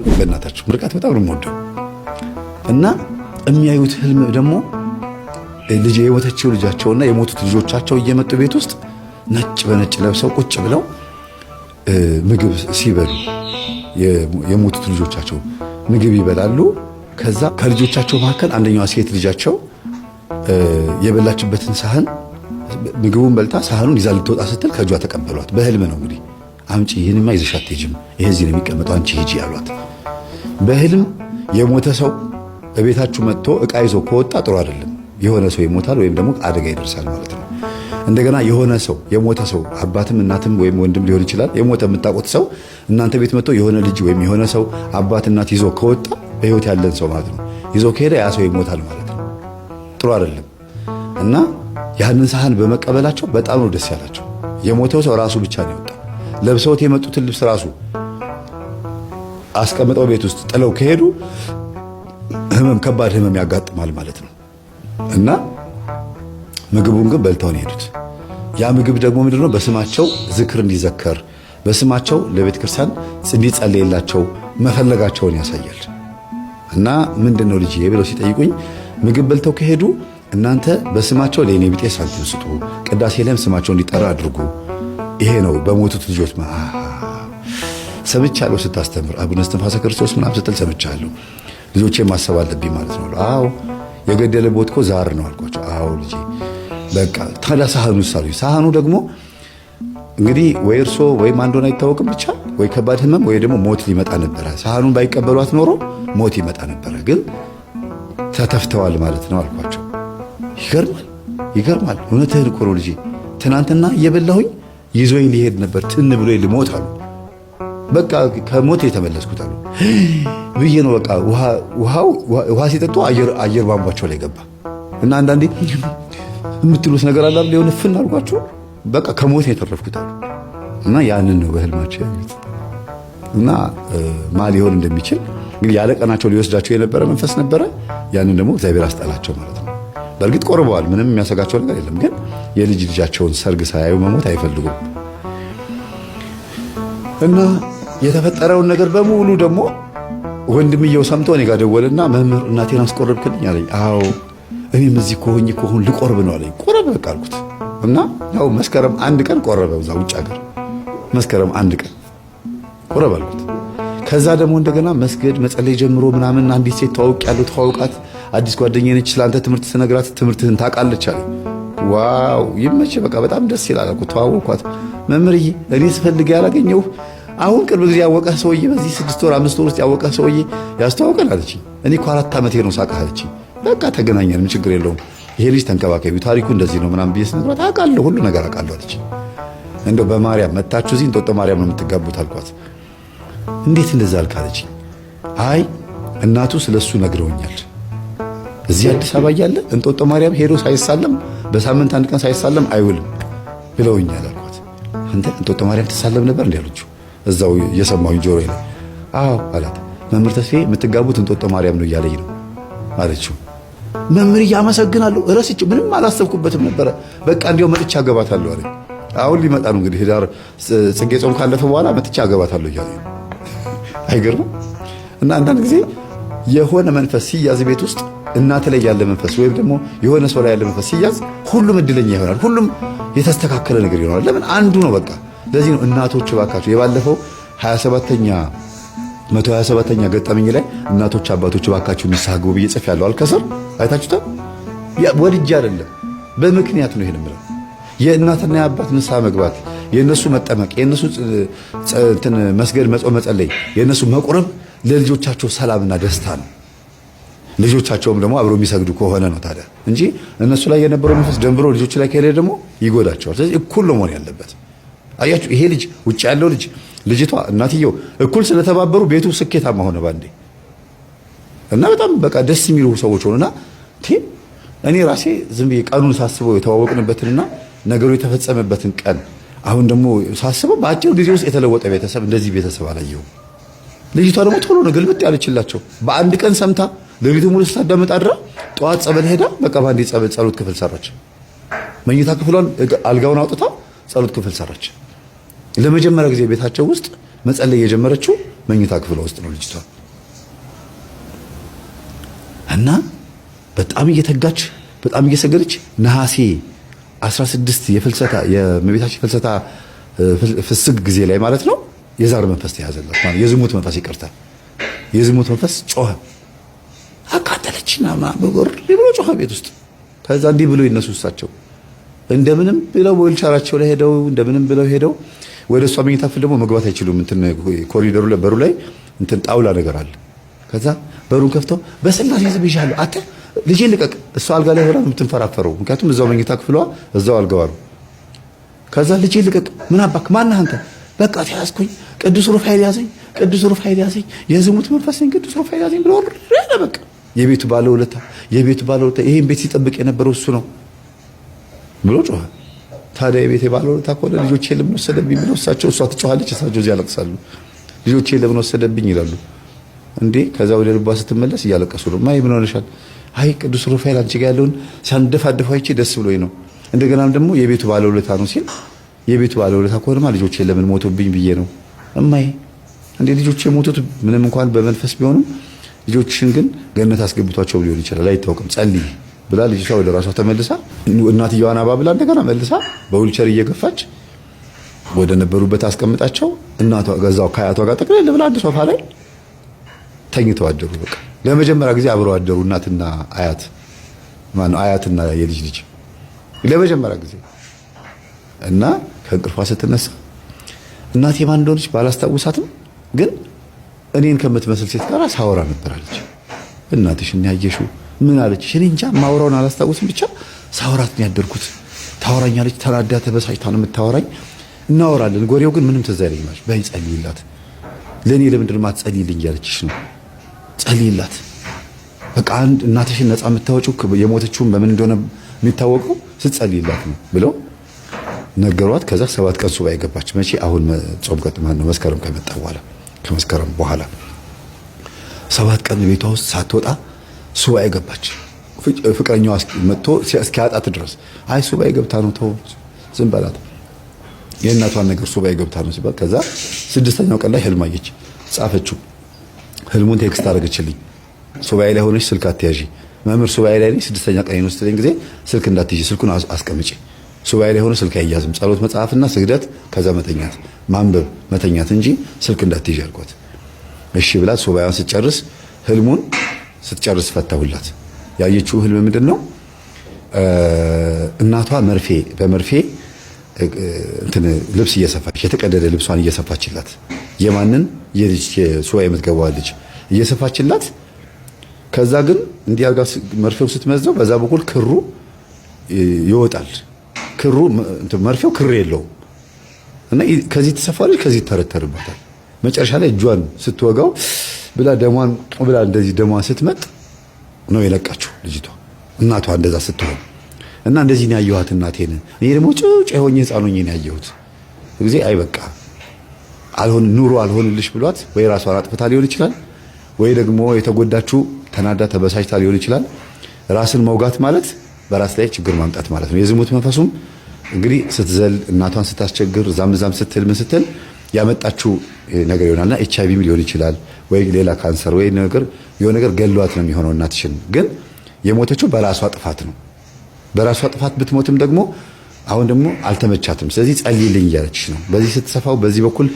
በእናታችሁ ምርቃት በጣም ነው የምወደው። እና የሚያዩት ህልም ደግሞ ልጅ የሞተችው ልጃቸውና የሞቱት ልጆቻቸው እየመጡ ቤት ውስጥ ነጭ በነጭ ለብሰው ቁጭ ብለው ምግብ ሲበሉ፣ የሞቱት ልጆቻቸው ምግብ ይበላሉ። ከዛ ከልጆቻቸው መካከል አንደኛዋ ሴት ልጃቸው የበላችበትን ሳህን፣ ምግቡን በልታ ሳህኑን ይዛ ልትወጣ ስትል ከእጇ ተቀበሏት። በህልም ነው እንግዲህ። አምጪ፣ ይህንማ ይዘሽ አትሄጂም፣ ይሄ እዚህ ነው የሚቀመጠው፣ አንቺ ሂጂ አሏት። በህልም የሞተ ሰው እቤታችሁ መጥቶ እቃ ይዞ ከወጣ ጥሩ አይደለም። የሆነ ሰው ይሞታል ወይም ደግሞ አደጋ ይደርሳል ማለት ነው። እንደገና የሆነ ሰው፣ የሞተ ሰው፣ አባትም እናትም ወይም ወንድም ሊሆን ይችላል። የሞተ የምታውቁት ሰው እናንተ ቤት መጥቶ የሆነ ልጅ ወይም የሆነ ሰው አባት እናት ይዞ ከወጣ፣ በህይወት ያለን ሰው ማለት ነው፣ ይዞ ከሄደ ያ ሰው ይሞታል ማለት ነው። ጥሩ አይደለም። እና ያንን ሳህን በመቀበላቸው በጣም ነው ደስ ያላቸው። የሞተው ሰው ራሱ ብቻ ነው የወጣው። ለብሰውት የመጡትን ልብስ ራሱ አስቀምጠው ቤት ውስጥ ጥለው ከሄዱ ህመም፣ ከባድ ህመም ያጋጥማል ማለት ነው። እና ምግቡን ግን በልተው ነው የሄዱት። ያ ምግብ ደግሞ ምንድነው? በስማቸው ዝክር እንዲዘከር፣ በስማቸው ለቤተ ክርስቲያን እንዲጸለይላቸው መፈለጋቸውን ያሳያል። እና ምንድነው ልጅ ብለው ሲጠይቁኝ፣ ምግብ በልተው ከሄዱ እናንተ በስማቸው ለእኔ ቢጤ ሳንቲም ስጡ፣ ቅዳሴ ላይም ስማቸው እንዲጠራ አድርጉ። ይሄ ነው በሞቱት ልጆች። ሰምቻለሁ ስታስተምር፣ አቡነ እስትንፋሰ ክርስቶስ ምናምን ስትል ሰምቻለሁ። ልጆቼ ማሰብ አለብኝ ማለት ነው። አዎ፣ የገደለ ቦት እኮ ዛር ነው አልኳቸው። አዎ ልጄ። በቃ ታዲያ ሳህኑ አሉኝ። ሳህኑ ደግሞ እንግዲህ ወይ እርሶ ወይም አንዶን አይታወቅም፣ ብቻ ወይ ከባድ ህመም ወይ ደግሞ ሞት ሊመጣ ነበረ። ሳህኑን ባይቀበሏት ኖሮ ሞት ይመጣ ነበረ፣ ግን ተተፍተዋል ማለት ነው አልኳቸው። ይገርማል፣ ይገርማል። እውነትህን እኮ ነው ልጄ። ትናንትና እየበላሁኝ ይዞኝ ሊሄድ ነበር፣ ትን ብሎ ልሞት አሉ። በቃ ከሞት የተመለስኩት አሉ ብዬ ነው። በቃ ውሃ ሲጠጡ አየር ቧንቧቸው ላይ ገባ እና አንዳንዴ የምትሉት ነገር አለ አይደል? የሆነ ፍን አድርጓችሁ በቃ ከሞት የተረፍኩት አሉ። እና ያንን ነው በህልማቸው ያዩት። እና ማ ሊሆን እንደሚችል እንግዲህ ያለ ቀናቸው ሊወስዳቸው የነበረ መንፈስ ነበረ። ያንን ደግሞ እግዚአብሔር አስጣላቸው ማለት ነው። በእርግጥ ቆርበዋል፣ ምንም የሚያሰጋቸው ነገር የለም። ግን የልጅ ልጃቸውን ሰርግ ሳያዩ መሞት አይፈልጉም። እና የተፈጠረውን ነገር በሙሉ ደግሞ ወንድምየው ሰምቶ እኔ ጋር ደወለና መምህር እናቴን አስቆረብክልኝ አለኝ። አዎ፣ እኔም እዚህ ከሆኝ ከሆን ልቆርብ ነው አለኝ። ቆረብ በቃ አልኩት። እና ያው መስከረም 1 ቀን ቆረበ። እዛ ውጭ ሀገር መስከረም 1 ቀን ቆረብ አልኩት። ከዛ ደግሞ እንደገና መስገድ መጸለይ ጀምሮ ምናምን አንዲት ሴት ተዋውቅ ያለው ተዋውቃት፣ አዲስ ጓደኛዬ ነች፣ ስለአንተ ትምህርት ስነግራት ትምህርትህን ታውቃለች አለኝ። Wow፣ ይመችህ፣ በቃ በጣም ደስ ይላል አልኩት። ተዋወቅኳት። መምህርዬ፣ እኔ ስፈልግ ያላገኘሁ አሁን ቅርብ ጊዜ ያወቀህ ሰውዬ፣ በዚህ 6 ወር 5 ወር ውስጥ ያወቀህ ሰውዬ ያስተዋውቀን አለችኝ። እኔ እኮ 4 ዓመቴ ነው ሳውቅህ አለችኝ። በቃ ተገናኘን፣ ምን ችግር የለውም፣ ይሄ ልጅ ተንከባከቢው፣ ታሪኩ እንደዚህ ነው ምናምን ብዬ ስነግራት አውቃለሁ፣ ሁሉ ነገር አውቃለሁ አለችኝ። እንደው በማርያም መታችሁ እዚህ እንጦጦ ማርያም ነው የምትጋቡት አልኳት። እንዴት እንደዛ አልክ አለችኝ። አይ፣ እናቱ ስለሱ ነግረውኛል። እዚህ አዲስ አበባ እያለ እንጦጦ ማርያም ሄዶ ሳይሳለም፣ በሳምንት አንድ ቀን ሳይሳለም አይውልም ብለውኛል አልኳት። አንተ እንጦጦ ማርያም ትሳለም ነበር እንዴ አለችው። እዛው እየሰማሁኝ ጆሮዬ ላይ አዎ አላት። መምህር ተስፋዬ የምትጋቡት እንጦጦ ማርያም ነው እያለኝ ነው አለችው። መምህር እያመሰግናለሁ፣ እረስቼ ምንም አላሰብኩበትም ነበረ። በቃ እንዲያው መጥቼ አገባታለሁ አለኝ። አሁን ሊመጣ ነው እንግዲህ፣ ህዳር ጽጌ ጾም ካለፈ በኋላ መጥቼ አገባታለሁ እያለኝ ነው። አይገርምም? እና አንዳንድ ጊዜ የሆነ መንፈስ ሲያዝ፣ ቤት ውስጥ እናት ላይ ያለ መንፈስ ወይም ደግሞ የሆነ ሰው ላይ ያለ መንፈስ ሲያዝ ሁሉም እድለኛ ይሆናል። ሁሉም የተስተካከለ ነገር ይሆናል። ለምን? አንዱ ነው በቃ። ለዚህ ነው እናቶች እባካችሁ፣ የባለፈው 27ኛ 127ኛ ገጠመኝ ላይ እናቶች አባቶች እባካችሁ ንስሐ ግቡ ብዬ ጽፌያለሁ። አልከስር አይታችሁታል። ወድጄ አይደለም፣ በምክንያት ነው ይሄን የምለው። የእናትና የአባት ንስሐ መግባት፣ የእነሱ መጠመቅ፣ የእነሱ እንትን መስገድ፣ መጾም፣ መጸለይ፣ የእነሱ መቁረብ ለልጆቻቸው ሰላምና ደስታ ነው። ልጆቻቸውም ደግሞ አብረው የሚሰግዱ ከሆነ ነው ታዲያ እንጂ እነሱ ላይ የነበረው መንፈስ ደንብሮ ልጆቹ ላይ ከሄደ ደግሞ ይጎዳቸዋል። ስለዚህ እኩል ነው መሆን ያለበት። አያችሁ፣ ይሄ ልጅ፣ ውጭ ያለው ልጅ፣ ልጅቷ፣ እናትየው እኩል ስለተባበሩ ቤቱ ስኬታማ ሆነ ባንዴ። እና በጣም በቃ ደስ የሚሉ ሰዎች ሆኑና እኔ ራሴ ዝም ብዬ ቀኑን ሳስበው፣ የተዋወቅንበትንና ነገሩ የተፈጸመበትን ቀን አሁን ደግሞ ሳስበው፣ በአጭር ጊዜ ውስጥ የተለወጠ ቤተሰብ፣ እንደዚህ ቤተሰብ አላየሁም። ልጅቷ ደግሞ ቶሎ ነው ግልብጥ ያለችላቸው። በአንድ ቀን ሰምታ፣ ሌሊቱ ሙሉ ስታዳምጥ አድራ ጠዋት ጸበል ሄዳ በቃ በአንዴ ጸበል ጸሎት ክፍል ሰራች። መኝታ ክፍሏን አልጋውን አውጥታ ጸሎት ክፍል ሰራች። ለመጀመሪያ ጊዜ ቤታቸው ውስጥ መጸለይ የጀመረችው መኝታ ክፍሏ ውስጥ ነው ልጅቷ። እና በጣም እየተጋች በጣም እየሰገደች ነሐሴ 16 የፍልሰታ የእመቤታችን ፍልሰታ ፍስግ ጊዜ ላይ ማለት ነው የዛር መንፈስ ተያዘላት። ማለት የዝሙት መንፈስ ይቅርታ፣ የዝሙት መንፈስ ጮኸ። አቃጠለችና ብሎ ጮኸ ቤት ውስጥ። ከዛ እንዲህ ብሎ ይነሱ እሳቸው እንደምንም ብለው ዊልቸራቸው ላይ ሄደው እንደምንም ብለው ሄደው ወደ እሷ መኝታ ክፍል ደግሞ መግባት አይችሉም። እንትን ኮሪደሩ ላይ በሩ ላይ እንትን ጣውላ ነገር አለ። ከዛ በሩን ከፍተው በስላሴ ስም ይሻሉ አተ ልጄ ልቀቅ። እሷ አልጋ ላይ ሆና የምትንፈራፈረው ምክንያቱም እዛው መኝታ ክፍሏ እዛው አልጋዋ ነው። ከዛ ልጄ ልቀቅ፣ ምን አባክ ማነህ አንተ? በቃ ተያዝኩኝ፣ ቅዱስ ሩፋኤል ያዘኝ፣ ቅዱስ ሩፋኤል ያዘኝ፣ የዝሙት መንፈስ ነኝ፣ ቅዱስ ሩፋኤል ያዘኝ ብሎ ወረደ። በቃ የቤቱ ባለውለታ የቤቱ ባለውለታ ይሄን ቤት ሲጠብቅ የነበረው እሱ ነው ብሎ ጮኸ። ታዲያ የቤቴ ባለውለታ ከሆነ ልጆቼ ለምን ወሰደብኝ ብለው እሳቸው፣ እሷ ትጮኻለች፣ እሳቸው እዚህ ያለቅሳሉ። ልጆቼ ለምን ወሰደብኝ ይላሉ። እንዴ ከዛ ወደ ልቧ ስትመለስ እያለቀሱ ነው። ማይ ምን ሆነሻል? አይ ቅዱስ ሩፋኤል አንቺ ጋር ያለውን ሲያንደፋደፈው አይቼ ደስ ብሎኝ ነው። እንደገናም ደግሞ የቤቱ ባለውለታ ነው ሲል የቤቱ ባለውለታ ከሆነማ ልጆቼ ለምን ሞቱብኝ ብዬ ነው። እማይ እንዴ ልጆቼ የሞቱት ምንም እንኳን በመንፈስ ቢሆኑም ልጆችሽን ግን ገነት አስገብቷቸው ሊሆን ይችላል፣ አይታወቅም። ጸልይ ብላ ልጅቷ ወደ ራሷ ተመልሳ እናትየዋን አባብላ እንደገና መልሳ በዊልቸር እየገፋች ወደ ነበሩበት አስቀምጣቸው እናቷ ገዛው ከአያቷ ጋር ጠቅለል ብላ አንድ ሶፋ ላይ ተኝተው አደሩ። በቃ ለመጀመሪያ ጊዜ አብረው አደሩ። እናትና አያት ማነው አያትና የልጅ ልጅ ለመጀመሪያ ጊዜ። እና ከእንቅልፏ ስትነሳ እናቴ ማን እንደሆነች ባላስታውሳትም ግን እኔን ከምትመስል ሴት ጋር ሳወራ ነበር አለች። እናትሽን ያየሽው ምን አለችሽ? እኔ እንጃ ማውራውን አላስታውስም፣ ብቻ ሳወራት ነው ያደርኩት። ታወራኛለች፣ ተናዳ ተበሳጭታ ነው የምታወራኝ። እናወራለን። ጎሬው ግን ምንም ትዝ አይለኝም አለች። በይ ጸልይላት፣ ለእኔ ለምንድን ነው የማትጸልይልኝ እያለችሽ ነው። ጸልይላት። በቃ አንድ እናትሽን ነፃ የምታወጪው የሞተችውን በምን እንደሆነ የሚታወቀው ስትጸልይላት ነው ብለው ነገሯት። ከዛ 7 ቀን ሱባኤ ገባች። መቼ? አሁን ጾም ቀጥማ ነው መስከረም ከመጣ በኋላ ከመስከረም በኋላ 7 ቀን ቤቷ ውስጥ ሳትወጣ ሱባኤ ገባች። ፍቅረኛዋ መጥቶ እስኪያጣት ድረስ አይ ሱባኤ ገብታ ነው ተው ዝም በላት የእናቷን ነገር ሱባኤ ገብታ ነው ሲባል ከዛ 6ኛው ቀን ላይ ህልም አየች። ጻፈችው። ህልሙን text አደረገችልኝ። ሱባኤ ላይ ሆነች ስልክ አትያዢ መምህር፣ ሱባኤ ላይ ነኝ 6ኛ ቀን ነው ስትለኝ ጊዜ ስልክ እንዳትይዢ ስልኩን አስቀምጪ። ሱባኤ ላይ ሆነ ስልክ አይያዝም። ጸሎት መጽሐፍና ስግደት፣ ከዛ መተኛት፣ ማንበብ፣ መተኛት እንጂ ስልክ እንዳትይዢ አልኳት። እሺ ብላት ሱባኤዋን ስትጨርስ ህልሙን ስትጨርስ ፈታሁላት። ያየችው ህልም ምንድን ነው? እናቷ መርፌ በመርፌ እንትን ልብስ እየሰፋች የተቀደደ ልብሷን እየሰፋችላት የማንን የልጅ ሱባኤ የምትገባዋ ልጅ እየሰፋችላት፣ ከዛ ግን እንዲህ አድርጋ መርፌው ስትመዘው በዛ በኩል ክሩ ይወጣል። ክሩ መርፌው ክር የለውም እና ከዚህ ትሰፋለች፣ ከዚህ ይተረተርባታል። መጨረሻ ላይ እጇን ስትወጋው ብላ ደሟን ብላ እንደዚህ ደሟን ስትመጥ ነው የለቃችው ልጅቷ እናቷ እንደዛ ስትሆን እና እንደዚህ ነው ያየኋት እናቴን። እኔ ደግሞ ጭጭ ሆኜ ህፃን ሆኜ ነው ያየሁት ጊዜ አይ በቃ አልሆን ኑሮ አልሆንልሽ ብሏት ወይ ራሷን አጥፍታ ሊሆን ይችላል፣ ወይ ደግሞ የተጎዳችው ተናዳ ተበሳጭታ ሊሆን ይችላል። ራስን መውጋት ማለት በራስ ላይ ችግር ማምጣት ማለት ነው። የዝሙት መንፈሱም እንግዲህ ስትዘል እናቷን ስታስቸግር ዛም ዛም ስትል ምን ስትል ያመጣችው ነገር ይሆናልና ኤች አይቪም ሊሆን ይችላል ወይ ሌላ ካንሰር ወይ ነገር የሆነ ነገር ገሏት ነው የሚሆነው። እናትሽን ግን የሞተችው በራሷ ጥፋት ነው። በራሷ ጥፋት ብትሞትም ደግሞ አሁን ደግሞ አልተመቻትም። ስለዚህ ጸልይልኝ እያለችሽ ነው። በዚህ ስትሰፋው በዚህ በኩል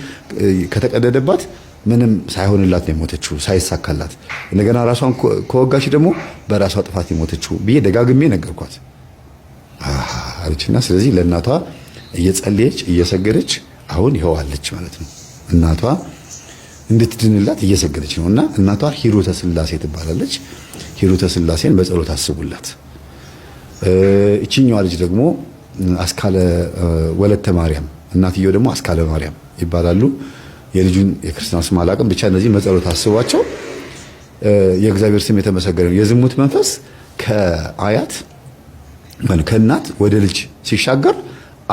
ከተቀደደባት ምንም ሳይሆንላት ነው የሞተችው፣ ሳይሳካላት። እንደገና ራሷን ከወጋች ደግሞ በራሷ ጥፋት የሞተችው ብዬ ደጋግሜ ነገርኳት አለችና ስለዚህ ለእናቷ እየጸለየች እየሰገደች አሁን ይኸው አለች ማለት ነው። እናቷ እንድትድንላት እየሰገደች ነው። እና እናቷ ሂሩተ ስላሴ ትባላለች። ሂሩተ ስላሴን በጸሎት አስቡላት። እቺኛዋ ልጅ ደግሞ አስካለ ወለተ ማርያም፣ እናትየው ደግሞ አስካለ ማርያም ይባላሉ። የልጁን የክርስትና ስም አላውቅም። ብቻ እነዚህ በጸሎት አስቧቸው። የእግዚአብሔር ስም የተመሰገነ ነው። የዝሙት መንፈስ ከአያት ከእናት ወደ ልጅ ሲሻገር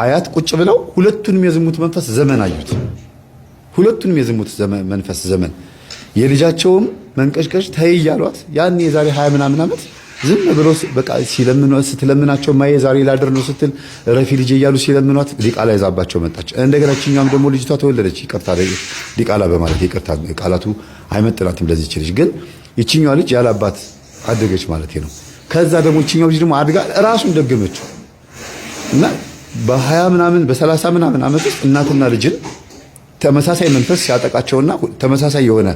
አያት ቁጭ ብለው ሁለቱንም የዝሙት መንፈስ ዘመን አዩት። ሁለቱንም የዝሙት መንፈስ ዘመን የልጃቸውም መንቀጭቀጭ ተይ እያሏት ያን የዛሬ 20 ምናምን ዓመት ዝም ብሎ በቃ ሲለምኗት ስትለምናቸው ማየ ዛሬ ላድር ነው ስትል ረፊ ልጄ እያሉ ሲለምኗት ዲቃላ ይዛባቸው መጣች። እንደገና ይችኛዋም ደግሞ ልጅቷ ተወለደች። ይቅርታ ዲቃላ በማለት ይቅርታ፣ ቃላቱ አይመጥናትም ለዚች ልጅ። ግን ይችኛዋ ልጅ ያላባት አደገች ማለት ነው። ከዛ ደግሞ ይችኛው ልጅ ደግሞ አድጋ ራሱን ደገመችው እና በ20 ምናምን በ30 ምናምን ዓመት ውስጥ እናትና ልጅን ተመሳሳይ መንፈስ ሲያጠቃቸውና ተመሳሳይ የሆነ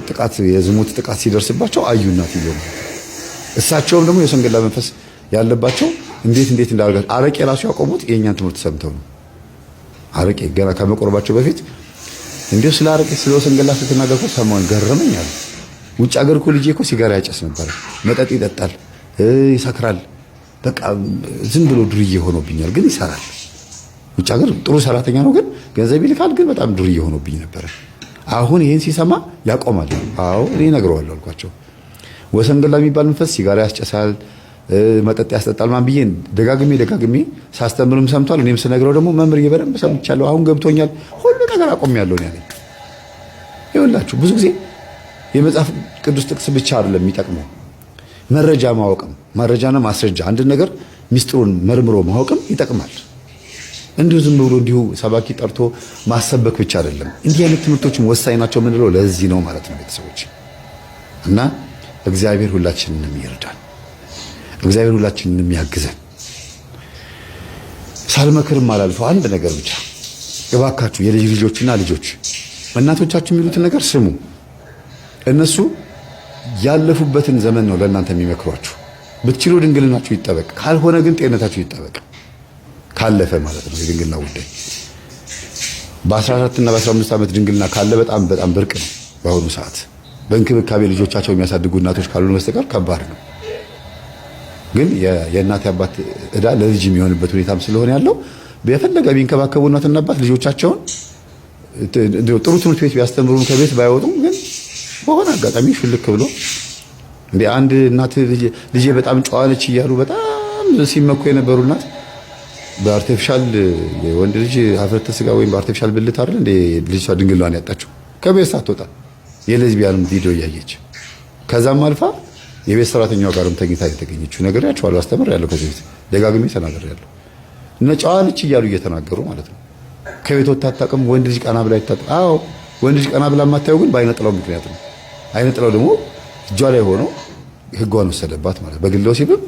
ጥቃት የዝሙት ጥቃት ሲደርስባቸው አዩ እናትየው ማለት ነው። እሳቸውም ደግሞ የሰንገላ መንፈስ ያለባቸው እንዴት እንዴት እንዳደርጋቸው አረቄ ራሱ ያቆሙት የእኛን ትምህርት ሰምተው ነው። አረቄ ገና ከመቆረባቸው በፊት እንዲሁ ስለ አረቄ ስለ ወሰንገላ ስትናገር እኮ ሰማሁኝ፣ ገረመኝ አሉ። ውጭ ሀገር እኮ ልጄ እኮ ሲጋራ ያጨስ ነበር፣ መጠጥ ይጠጣል፣ ይሰክራል። በቃ ዝም ብሎ ዱርዬ ሆኖብኛል፣ ግን ይሰራል። ውጭ ሀገር ጥሩ ሰራተኛ ነው፣ ግን ገንዘብ ይልካል፣ ግን በጣም ዱርዬ ሆኖብኝ ነበረ። አሁን ይህን ሲሰማ ያቆማል። አዎ እኔ እነግረዋለሁ አልኳቸው። ወሰንገላ የሚባል መንፈስ ሲጋራ ያስጨሳል፣ መጠጥ ያስጠጣል ማን ብዬ ደጋግሜ ደጋግሜ ሳስተምርም ሰምቷል። እኔም ስነግረው ደግሞ መምህር በደንብ ሰምቻለሁ፣ አሁን ገብቶኛል፣ ሁሉ ነገር አቆሜያለሁ ነው ያለኝ። ይኸውላችሁ ብዙ ጊዜ የመጽሐፍ ቅዱስ ጥቅስ ብቻ አይደለም የሚጠቅመው፣ መረጃ ማወቅም መረጃና ማስረጃ አንድ ነገር ሚስጥሩን መርምሮ ማወቅም ይጠቅማል። እንዲሁ ዝም ብሎ እንዲሁ ሰባኪ ጠርቶ ማሰበክ ብቻ አይደለም። እንዲህ አይነት ትምህርቶችም ወሳኝ ናቸው የምንለው ለዚህ ነው ማለት ነው ቤተሰቦች። እና እግዚአብሔር ሁላችንንም ይርዳን። እግዚአብሔር ሁላችንንም ያግዘን። ሳልመክርም አላልፈው አንድ ነገር ብቻ እባካችሁ የልጅ ልጆችና ልጆች እናቶቻችሁ የሚሉትን ነገር ስሙ። እነሱ ያለፉበትን ዘመን ነው ለእናንተ የሚመክሯችሁ። ብትችሉ ድንግልናችሁ ይጠበቅ፣ ካልሆነ ግን ጤንነታችሁ ይጠበቅ። ካለፈ ማለት ነው የድንግልና ጉዳይ በ14 እና በ15 ዓመት ድንግልና ካለ በጣም በጣም ብርቅ ነው በአሁኑ ሰዓት። በእንክብካቤ ልጆቻቸው የሚያሳድጉ እናቶች ካልሆኑ በስተቀር ከባድ ነው። ግን የእናት አባት ዕዳ ለልጅ የሚሆንበት ሁኔታም ስለሆነ ያለው የፈለገ ቢንከባከቡ እናትና አባት ልጆቻቸውን ጥሩ ትምህርት ቤት ቢያስተምሩም ከቤት ባይወጡም ግን በሆነ አጋጣሚ ሹልክ ብሎ እንደ አንድ እናት ልጄ በጣም ጨዋ ነች እያሉ በጣም ሲመኩ የነበሩ እናት በ artificial የወንድ ልጅ ሀፍረተ ስጋ ወይም በ artificial ብልት አይደል እንደ ልጅቷ ድንግልናዋን ያጣችው ከቤት ሳትወጣ የሌዝቢያን ቪዲዮ እያየች ከዛም አልፋ የቤት ሰራተኛዋ ጋርም ተኝታ የተገኘችው ነግሬያቸዋለሁ። አስተምሬያለሁ፣ ከዚህ በፊት ደጋግሜ ተናግሬያለሁ። እነ ጨዋ ነች እያሉ እየተናገሩ ማለት ነው። ከቤት ወጥታ አታውቅም። ወንድ ልጅ ቀና ብላ ይታጠ አዎ፣ ወንድ ልጅ ቀና ብላ የማታየው ግን በአይነ ጥላው ምክንያት ነው። አይነ ጥላው ደግሞ እጇ ላይ ሆኖ ህጓን ወሰደባት ማለት በግል ወሲብም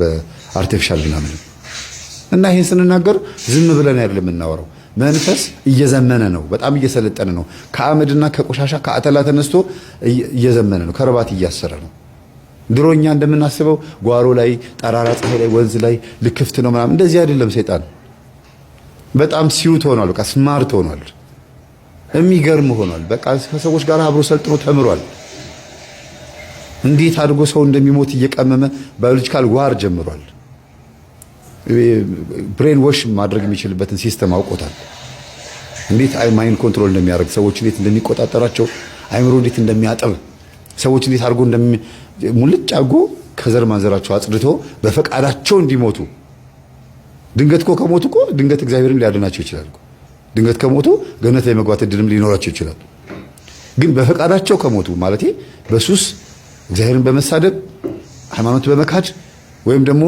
በ artificial ምናምን እና ይህን ስንናገር ዝም ብለን አይደለም የምናወራው። መንፈስ እየዘመነ ነው፣ በጣም እየሰለጠነ ነው። ከአመድና ከቆሻሻ ከአተላ ተነስቶ እየዘመነ ነው። ከረባት እያሰረ ነው። ድሮ እኛ እንደምናስበው ጓሮ ላይ፣ ጠራራ ፀሐይ ላይ፣ ወንዝ ላይ ልክፍት ነው ምናምን እንደዚህ አይደለም። ሰይጣን በጣም ሲውት ሆኗል። በቃ smart ሆኗል። የሚገርም ሆኗል። በቃ ከሰዎች ጋር አብሮ ሰልጥኖ ተምሯል። እንዴት አድርጎ ሰው እንደሚሞት እየቀመመ biological war ጀምሯል። brain wash ማድረግ የሚችልበትን system አውቆታል። እንዴት mind control እንደሚያደርግ ሰዎች እንዴት እንደሚቆጣጠራቸው አይምሮ እንዴት እንደሚያጠብ ሰዎች እንዴት አድርጎ ሙልጭ አድርጎ ከዘር ማንዘራቸው አጽድቶ በፈቃዳቸው እንዲሞቱ። ድንገት እኮ ከሞቱ እኮ ድንገት እግዚአብሔርም ሊያድናቸው ይችላል። ድንገት ከሞቱ ገነት ላይ መግባት እድልም ሊኖራቸው ይችላል። ግን በፈቃዳቸው ከሞቱ ማለት በሱስ እግዚአብሔርን በመሳደብ ሃይማኖት በመካድ ወይም ደግሞ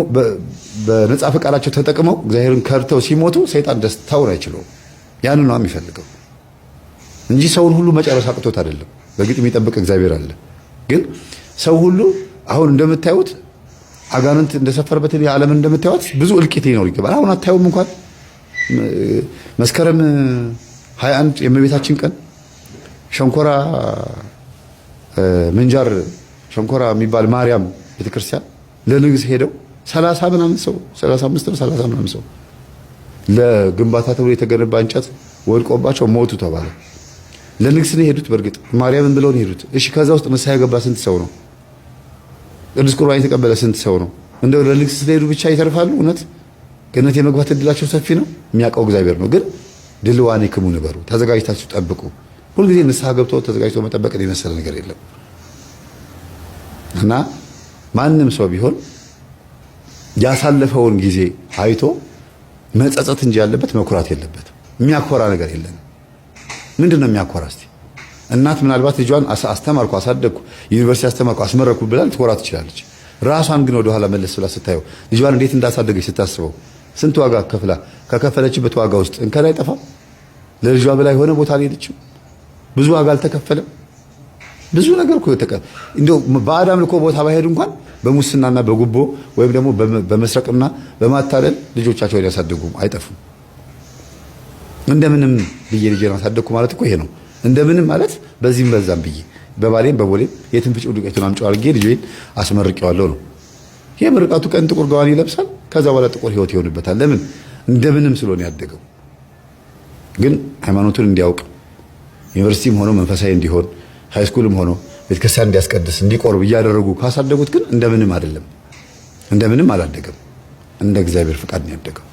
በነፃ ፈቃዳቸው ተጠቅመው እግዚአብሔርን ከድተው ሲሞቱ ሰይጣን ደስታውን አይችለውም። ያንን ነው የሚፈልገው እንጂ ሰውን ሁሉ መጨረስ አቅቶት አይደለም። በግጥ የሚጠብቅ እግዚአብሔር አለ። ግን ሰው ሁሉ አሁን እንደምታዩት አጋንንት እንደሰፈረበት ዓለም እንደምታዩት ብዙ እልቂት ሊኖር ይገባል። አሁን አታዩም እንኳን መስከረም 21 የእመቤታችን ቀን ሸንኮራ ምንጃር ሸንኮራ የሚባል ማርያም ቤተክርስቲያን ለንግስ ሄደው 30 ምናምን ሰው 35 ነው 30 ምናምን ሰው ለግንባታ ተብሎ የተገነባ እንጨት ወድቆባቸው ሞቱ ተባለ። ለንግስ ነው የሄዱት። በእርግጥ ማርያምን ብለው ነው የሄዱት። እሺ ከዛ ውስጥ ንስሐ የገባ ስንት ሰው ነው? ቅዱስ ቁርባን የተቀበለ ስንት ሰው ነው? እንደው ለንግስ ስለሄዱ ብቻ ይተርፋሉ? እውነት ገነት የመግባት እድላቸው ሰፊ ነው። የሚያውቀው እግዚአብሔር ነው። ግን ድልዋኔክሙ ንበሩ፣ ተዘጋጅታችሁ ጠብቁ። ሁልጊዜ ንስሐ ገብቶ ተዘጋጅቶ መጠበቅን የመሰለ ነገር የለም እና ማንም ሰው ቢሆን ያሳለፈውን ጊዜ አይቶ መጸጸት እንጂ ያለበት መኩራት የለበትም። የሚያኮራ ነገር የለንም። ምንድን ነው የሚያኮራ? እስቲ እናት ምናልባት ልጇን አስተማርኩ፣ አሳደግኩ፣ ዩኒቨርሲቲ አስተማርኩ፣ አስመረኩ ብላ ልትኮራ ትችላለች። ራሷን ግን ወደኋላ መለስ ብላ ስታየው ልጇን እንዴት እንዳሳደገች ስታስበው ስንት ዋጋ ከፍላ ከከፈለችበት ዋጋ ውስጥ እንከን አይጠፋም። ለልጇ ብላ የሆነ ቦታ አልሄደችም። ብዙ ዋጋ አልተከፈለም። ብዙ ነገር እኮ እንደው ባዕድ አምልኮ ቦታ ባይሄዱ እንኳን በሙስናና በጉቦ ወይም ደግሞ በመስረቅና በማታለል ልጆቻቸውን ያሳድጉ አይጠፉም። እንደምንም ብዬ ልጄን አሳደግኩ ማለት እኮ ይሄ ነው። እንደምንም ማለት በዚህም በዛም ብዬ በባሌም በቦሌም የትም ፍጪው ዱቄቱን አምጪው አድርጌ ልጄን አስመርቄዋለሁ ነው። የምርቃቱ ቀን ጥቁር ጋዋን ይለብሳል። ከዛ በኋላ ጥቁር ህይወት ይሆንበታል። ለምን? እንደምንም ስለሆነ ያደገው። ግን ሃይማኖቱን እንዲያውቅ ዩኒቨርሲቲም ሆኖ መንፈሳዊ እንዲሆን high school ም ሆኖ ቤተክርስቲያን እንዲያስቀድስ እንዲቆርብ እያደረጉ ካሳደጉት ግን እንደምንም አይደለም፣ እንደምንም አላደገም። እንደ እግዚአብሔር ፍቃድ ነው ያደገው።